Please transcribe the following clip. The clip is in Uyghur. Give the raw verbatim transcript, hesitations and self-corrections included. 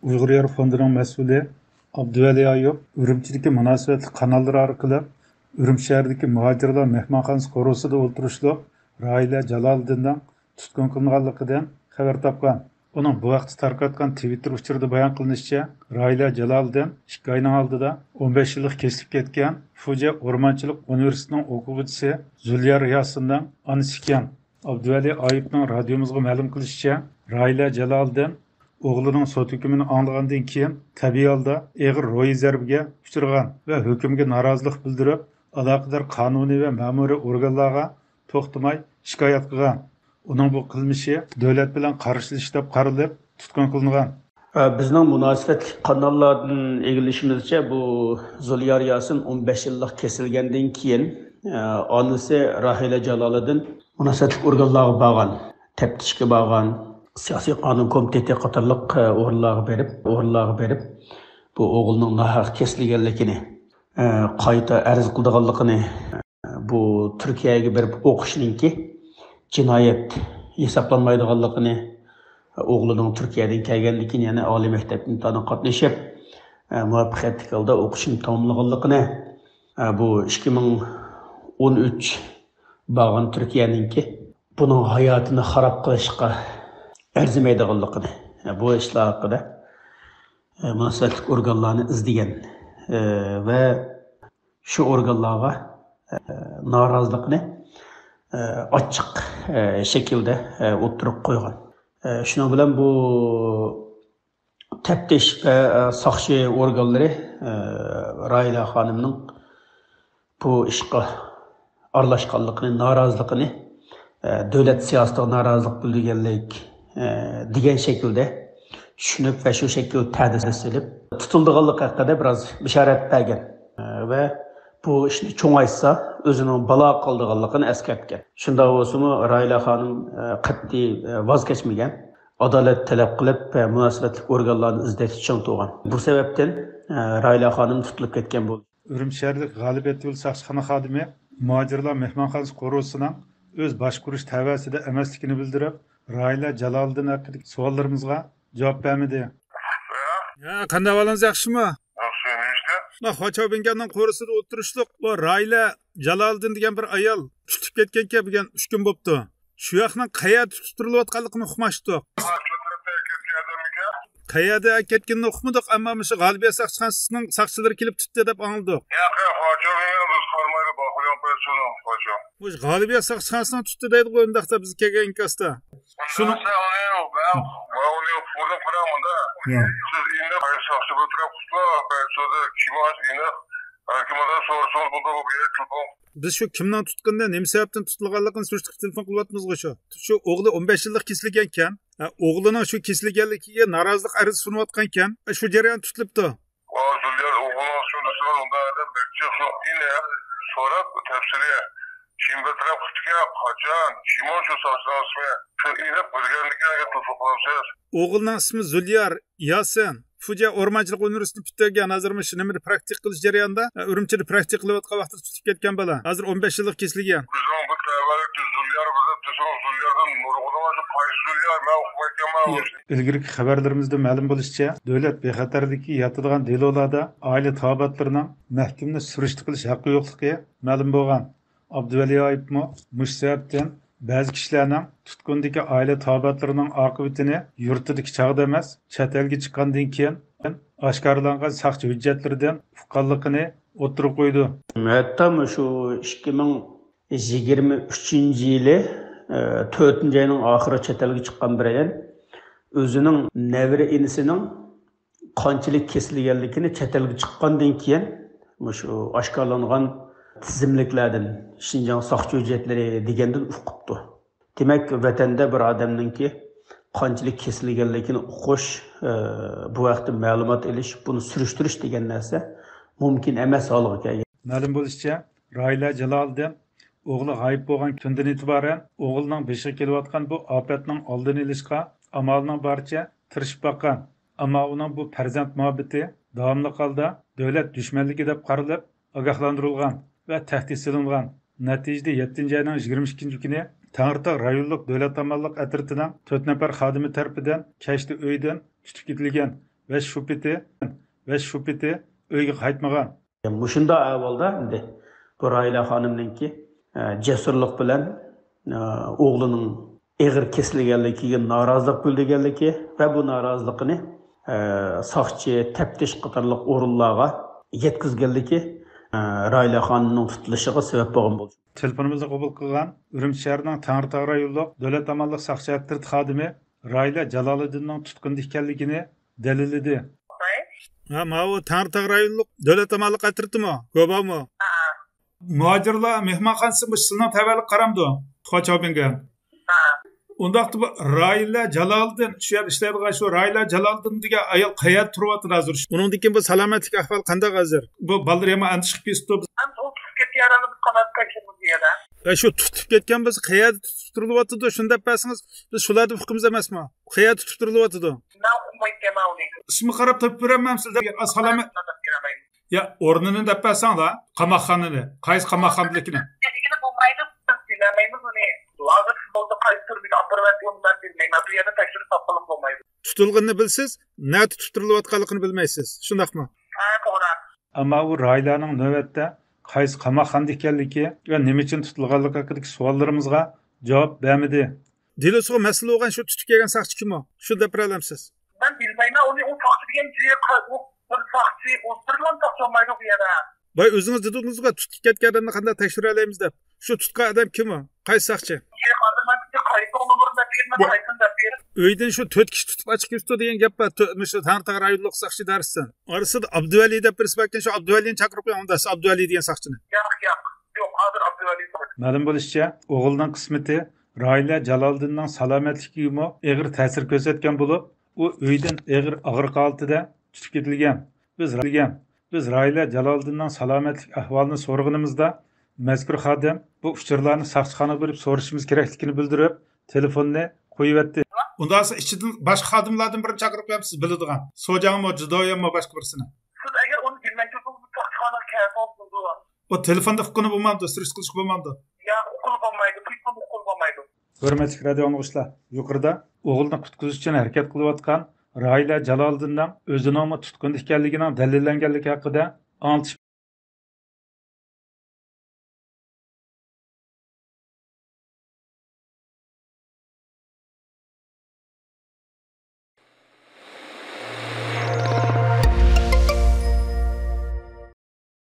ئۇيغۇر يار فوندىنىڭ مەسئۇلى ئابدۇۋەلى ئايۇپ ئۈرۈمچىدىكى مۇناسىۋەتلىك قاناللىرى ئارقىلىق ئۈرۈمچى شەھىرىدىكى مۇھاجىرلار مېھمانخانىسى قورۇسىدا ئولتۇرۇشلۇق راھىلە جالالىدىننىڭ تۇتقۇن قىلىنغانلىقىدىن خەۋەر تاپقان. ئۇنىڭ بۇ ھەقتە تارقاتقان تىۋىتتېر ئۇچۇرىدا بايان قىلىنىشىچە، راھىلە جالالىدىن ئىككى ئاينىڭ ئالدىدا ئون بەش يىللىق كېسىلىپ كەتكەن فۇجيا ئورمانچىلىق ئۇنىۋېرسىتېتىنىڭ ئوقۇغۇچىسى زۇليار ياسىننىڭ ئانىسى ئىكەن. ئابدۇۋەلى ئايۇپنىڭ رادىيومىزغا مەلۇم قىلىشىچە، راھىلە جالالىدىن ئوغلىنىڭ سوت ھۆكمىنى ئاڭلىغاندىن كېيىن، تەبىئىي ھالدا ئېغىر روھىي زەربىگە ئۇچرىغان ۋە ھۆكۈمگە نارازىلىق بىلدۈرۈپ، ئالاقىدار قانۇنىي ۋە مەمۇرىي ئورگانلارغا توختىماي شىكايەت قىلغان. ئۇنىڭ بۇ قىلمىشى دۆلەت بىلەن قارشىلىشىش دەپ قارىلىپ، تۇتقۇن قىلىنغان. بىزنىڭ مۇناسىۋەتلىك قاناللاردىن ئىگىلىشىمىزچە، بۇ زۇليار ياسىن ئون بەش يىللىق كېسىلگەندىن كېيىن، ئانىسى راھىلە جالالىدىن مۇناسىۋەتلىك ئورگانلارغا بارغان، تەپتىشكە بارغان، سىياسىي قانۇن كومىتېتى قاتارلىق ئورۇنلارغا بېرىپ، ئورۇنلارغا بېرىپ، بۇ ئوغلىنىڭ ناھەق كېسىلگەنلىكىنى، قايتا ئەرز قىلىدىغانلىقىنى، بۇ تۈركىيەگە بېرىپ ئوقۇشنىڭكى جىنايەت ھېسابلانمايدىغانلىقىنى، ئوغلىنىڭ تۈركىيەدىن كەلگەندىن كېيىن يەنە ئالىي مەكتەپ ئىمتىھانىغا قاتنىشىپ، مۇۋەپپەقىيەتلىك ھالدا ئوقۇشىنى تاماملىغانلىقىنى، بۇ ئىككى مىڭ ئون ئۈچ بارغان تۈركىيەنىڭكى بۇنىڭ ھاياتىنى خاراب قىلىشقا ئەرزىمەيدىغانلىقىنى، بۇ ئىشلار ھەققىدە مۇناسىۋەتلىك ئورگانلارنى ئىزدىگەن ۋە شۇ ئورگانلارغا نارازىلىقىنى ئاچچىق شەكىلدە ئوتتۇرىغا قويغان. شۇنىڭ بىلەن بۇ تەپتىش ۋە ساقچى ئورگانلىرى راھىلە خانىمنىڭ بۇ ئىشقا ئارىلاشقانلىقىنى، نارازىلىقىنى، دۆلەت سىياسىتىغا نارازىلىق بىلدۈرگەنلىك، دېگەن شەكىلدە چۈشىنىپ ۋە شۇ شەكىلدە تەدىس سېلىپ، تۇتۇلىدىغانلىقى ھەققىدە بىراز بېشارەت بەرگەن ۋە بۇ ئىشنى چوڭايتسا، ئۆزىنىڭ بالاغا قالىدىغانلىقىنى ئەسكەرتكەن. شۇنداق بولسىمۇ، راھىلە خانىم قەتئىي ۋاز كەچمىگەن، ئادالەت تەلەپ قىلىپ، مۇناسىۋەتلىك ئورگانلارنى ئىزدەشتە چىڭ تۇرغان. بۇ سەۋەبتىن راھىلە خانىم تۇتۇلۇپ كەتكەن بولدى. ئۈرۈمچى شەھەرلىك غالىب ئەتىگۈل ساقچىخانا خادىمى مۇھاجىرلار مېھمانخانىسى قورۇسىنىڭ ئۆز باشقۇرۇش تەۋەسىدە ئەمەسلىكىنى بىلدۈرۈپ، راھىلە جالالىدىن ھەققىدىكى سوئاللىرىمىزغا جاۋاب بەرمىدى. ھە، قانداق ئەھۋالىڭىز، ياخشىمۇ؟ ياخشى، نېمە ئىشتا؟ مانا خۇاچاۋبىنگاننىڭ قورۇسىدا ئولتۇرۇشلۇق بۇ راھىلە جالالىدىن دېگەن بىر ئايال تۇتۇپ كەتكەنكەن، بۈگۈن ئۈچ كۈن بوپتۇ. شۇ ياقنىڭ قەيەردە تۇتۇپ تۇرۇلۇۋاتقانلىقىنى ئۇقماشتۇق. قەيەردە ئەكەتكىنىنى ئۇقمىدۇق، ئەمما مۇشۇ غالىبىيە ساقچىخانىسىنىڭ ساقچىلىرى كېلىپ تۇتتى دەپ ئاڭلىدۇق. ياق، ياق، ھاجىم، بىز قارىمايلى، باقىۋېلىڭ، بەرسۇنۇڭ، ھاجىم. مۇشۇ غالىبىيە ساقچىخانىسىنىڭ تۇتتى دەيدىغۇ ئۇنداقتا بىزگە كەلگەن ئىنكاستا. شۇنىڭ ئۇنى، مەن، مەن ئۇنى ئۇقمىدىم، قاراڭ مۇندا. يا. سىز ئېنىق، ساقچى بىر تەرەپ قىپلا، بەرسۇدا كىم ئاز ئېنىق، ھەركىم ئادەم سورىسىڭىز بولىدۇ، بۇ يەردە تېلېفون. بىز شۇ كىمنىڭ تۇتقىنىنى، نېمە سەۋەبتىن تۇتۇلغانلىقىنى سۈرۈشتۈرۈپ تېلېفون قىلىۋاتىمىزغۇ شۇ. شۇ ئوغلى ئون بەش يىللىق كېسىلگەنكەن. ھە، ئوغلىنىڭ شۇ كېسىلگەنلىكىگە نارازىلىق ئەرزى سۇنۇۋاتقانكەن. ھە، شۇ جەريان تۇتۇلۇپتۇ. ھازىر ئوغلىنىڭ شۇ دېسىڭىز، ئۇنداق ئادەم بەك جىق، شۇ ئېنىق سوراپ، تەپسىلىي كىم بىر تەرەپ قىپتىكەن، قاچان، كىم ئۇ شۇ ساقچىنىڭ ئىسمى؟ شۇ ئېنىق بىلگەندىكىن ئەگەر تېلېفون قىلامسىز. ئوغلىنىڭ ئىسمى زۇليار ياسىن. فۇجيا ئورمانچىلىق ئۇنىۋېرسىتېتىنى پۈتتۈرگەن، ھازىر مۇشۇ نېمىدە پراكتىكا قىلىش جەريانىدا، ئە، ئۈرۈمچىدە پراكتىكا قىلىۋاتقان ۋاقتىدا تۇتۇپ كەتكەن بالا. ھازىر ئون بەش يىللىق كېسىلگەن. بىزنىڭ بۇ تەۋەلىكتە زۇليار بىلەن تېخىمۇ زۇلياردىن نۇرغۇنلىغان، قايسى زۇليار، مەن ئۇقمايتتىم. ياق. ئىلگىرىكى خەۋەرلىرىمىزدە مەلۇم بولۇشىچە، دۆلەت بىخەتەرلىكىگە ياتىدىغان دېلولاردا ئائىلە تاۋابىئاتلىرىنىڭ مەھكىمىنى سۈرۈشتە قىلىش ھەققى يوقلۇقى مەلۇم بولغان. ئابدۇۋەلى ئايۇپمۇ مۇشۇ سەۋەبتىن بەزى كىشىلەرنىڭ تۇتقۇندىكى ئائىلە تاۋابىئاتلىرىنىڭ ئاقىۋىتىنى يۇرتىدىكى چاغدا ئەمەس، چەت ئەلگە چىققاندىن كېيىن ئاشكارىلانغان ساقچى ھۆججەتلىرىدىن ئۇققانلىقىنى ئوتتۇرىغا قويىدۇ. ھەتتا مۇشۇ ئىككى مىڭ يىگىرمە ئۈچىنچى يىلى، ئە، تۆتىنچى ئاينىڭ ئاخىرى چەت ئەلگە چىققان بىر ئايال ئۆزىنىڭ نەۋرە ئىنىسىنىڭ قانچىلىك كېسىلگەنلىكىنى چەت ئەلگە چىققاندىن كېيىن، مۇشۇ ئاشكارىلانغان تىزىملىكلەردىن، شىنجاڭ ساقچى ھۆججەتلىرى دېگەندىن ئۇقۇپتۇ. دېمەك، ۋەتەندە بىر ئادەمنىڭكى قانچىلىك كېسىلگەنلىكىنى ئۇقۇش، ئە، بۇ ھەقتە مەلۇمات ئېلىش، بۇنى سۈرۈشتۈرۈش دېگەن نەرسە مۇمكىن ئەمەس ھالغا كەلگەن. مەلۇم بولۇشىچە، راھىلە جالالىدىن ئوغلى غايىب بولغان كۈندىن ئېتىبارەن ئوغلىنىڭ بېشىغا كېلىۋاتقان بۇ ئاپەتنىڭ ئالدىنى ئېلىشقا ئامالىنىڭ بارىچە تىرىشىپ باققان. ئەمما ئۇنىڭ بۇ پەرزەنت مۇھەببىتى داۋاملىق ھالدا دۆلەت دۈشمەنلىكى دەپ قارىلىپ ئاگاھلاندۇرۇلغان ۋە تەھدىت سېلىنغان. نەتىجىدە، يەتتىنچى ئاينىڭ يىگىرمە ئىككىنچى كۈنى تەڭرىتاغ رايونلۇق دۆلەت ئامانلىق ئەترىتىنىڭ تۆت نەپەر خادىمى تەرىپىدىن كەچتە ئۆيىدىن تۇتۇپ كېتىلگەن. ۋە شۇ پېتى، ۋە شۇ پېتى ئۆيگە قايتمىغان. مۇشۇنداق ئەھۋالدا ئەمدى بۇ راھىلە خانىمنىڭكى، ئە، جەسۇرلۇق بىلەن، ئە، ئوغلىنىڭ ئېغىر كېسىلگەنلىكىگە نارازىلىق بىلدۈرگەنلىكى ۋە بۇ نارازىلىقىنى، ئە، ساقچى، تەپتىش قاتارلىق ئورۇنلارغا يەتكۈزگەنلىكى، ئە، راھىلە خانىمنىڭ تۇتۇلۇشىغا سەۋەب بولغان بولۇشى. تېلېفونىمىزنى قوبۇل قىلغان ئۈرۈمچى شەھىرىنىڭ تەڭرىتاغ رايونلۇق دۆلەت ئامانلىق ساقچى ئەترىتى خادىمى راھىلە جالالىدىننىڭ تۇتقۇندا ئىكەنلىكىنى دەلىللىدى. ھە، ماۋۇ تەڭرىتاغ رايونلۇق دۆلەت ئامانلىق ئەترىتىمۇ؟ گوبامۇ؟ مۇھاجىرلار مېھمانخانىسى مۇشۇ سىلىنىڭ تەۋەلىك قارامدۇ؟ تۇخا چاۋبىڭگەن. ئۇنداقتا بۇ راھىلە جالالىدىن، شۇ يەردە ئىشلەيدىغان شۇ راھىلە جالالىدىن دېگەن ئايال قەيەردە تۇرۇۋاتىدۇ ھازىر؟ ئۇنىڭدىن كېيىن بۇ سالامەتلىك ئەھۋالى قانداق ھازىر؟ بۇ بالىلىرى يامان ئەندىشە قىلىپ كېتىپتۇ. ئەمدى ئۇ تۇتۇپ كەتكەن ئادەمنى قانات تەكشۈرمىز دېگەندە. ئە، شۇ تۇتۇپ كەتكەن بولسا، قەيەردە تۇتۇپ تۇرۇلۇۋاتىدۇ؟ شۇنى دەپ بەرسىڭىز، بىز شۇلاردىن ھۆكۈمىمىز ئەمەسمۇ؟ قەيەردە تۇتۇپ تۇرۇلۇۋاتىدۇ؟ مەن ئۇقمايتتىم ئۇنى. ئىسمىغا قاراپ تاپىپ بېرەلمەمسىز دەپ، سالامەت. يا، ئورنىنى دەپ بەرسەڭلار، قاماقخانىنى، قايسى قاماقخانىدىكىنى؟ دېگىلى بولمايدۇ، بىز بىلەلمەيمىز ئۇنى. ھازىر بولدى، قايسى تۈرمىگە ئاپىرىۋەتتى، ئۇنى مەن بىلمەيمەن. بۇ يەردە تەكشۈرۈپ تاپقىلىمۇ بولمايدۇ. تۇتۇلغىنىنى بىلىسىز، نەدە تۇتۇپ تۇرۇلۇۋاتقانلىقىنى بىلمەيسىز، شۇنداقمۇ؟ ھە، توغرا. ئەمما ئۇ راھىلەنىڭ نۆۋەتتە قايسى قاماقخانىدا ئىكەنلىكى ۋە نېمە ئۈچۈن تۇتۇلغانلىقى ھەققىدىكى سوئاللىرىمىزغا جاۋاب بەرمىدى. دېلوسىغا مەسئۇل بولغان شۇ تۇتۇپ كەلگەن ساقچى كىم ئۇ؟ شۇنى دەپ بېرەلەمسىز؟ مەن بىلمەيمەن ئۇنى، ئۇ ساقچى دېگەن كىشى، ئۇ بىر ساقچى، ئۇ بىرلا ساقچى بولمايدۇ بۇ يەردە. باي، ئۆزىڭىز دېدىڭىزغۇ، تۇتۇپ كەتكەن ئادەمنى قانداق تەكشۈرەلەيمىز دەپ. شۇ تۇتقان ئادەم كىم ئۇ؟ قايسى ساقچى؟ شەيخ ھازىر مەن سىزگە قايسى نومۇرنى دەپ بېرىمەن، قايسىنى دەپ بېرىم؟ ئۆيدىن شۇ تۆت كىشى تۇتۇپ ئاچىقىپ كېتىپتۇ دېگەن گەپ بار، تۆ-، مۇشۇ تەڭرىتاغ رايونلۇق ساقچى ئىدارىسىدىن. ئارىسىدا ئابدۇۋەلى دەپ بىرسى باركەن، شۇ ئابدۇۋەلىنى چاقىرىپ قويۇڭ ئۇندا، سىز ئابدۇۋەلى دېگەن ساقچىنى. ياق، ياق، يوق، ھازىر ئابدۇۋەلى. مەلۇم بولۇشىچە، ئوغلىنىڭ قىسمىتى راھىلە جالالىدىننىڭ سالامەتلىكىگىمۇ ئېغىر تەسىر كۆرسەتكەن بولۇپ، ئۇ ئۆيدىن ئېغىر ئاغرىق ھالىتىدە تۇتۇپ كېتىلگەن. بىز، بىز راھىلە جالالىدىننىڭ سالامەتلىك ئەھۋالىنى سورىغىنىمىزدا، مەزكۇر خادىم بۇ ئۇچۇرلارنى ساقچىخانىغا بېرىپ سورىشىمىز كېرەكلىكىنى بىلدۈرۈپ، تېلېفوننى قويۇۋەتتى. ئۇنداق بولسا ئىچىدىن باشقا خادىملاردىن بىرىنى چاقىرىپ قويامسىز، بىلىدىغان. سوجاڭمۇ، جىدويەنمۇ، باشقا بىرسىنى. سىز ئەگەر ئۇنى بىلمەكچى بولسىڭىز، ساقچىخانىغا كەلسىڭىز بولىدۇ. ئۇ تېلېفوندا ئۇققىلى بولمامدۇ، سۈرۈشتە قىلىشقا بولمامدۇ؟ ياق، ئۇققىلى بولمايدۇ، تېلېفوندا ئۇققىلى بولمايدۇ. ھۆرمەتلىك رادىئو ئاڭلىغۇچىلار، يۇقىرىدا ئوغلىنى قۇتقۇزۇش ئۈچۈن ھەرىكەت قىلىۋاتقان راھىلە جالالىدىننىڭ ئۆزىنىڭمۇ تۇتقۇندا ئىكەنلىكىنىڭ دەلىللەنگەنلىكى ھەققىدە ئاڭلىتىش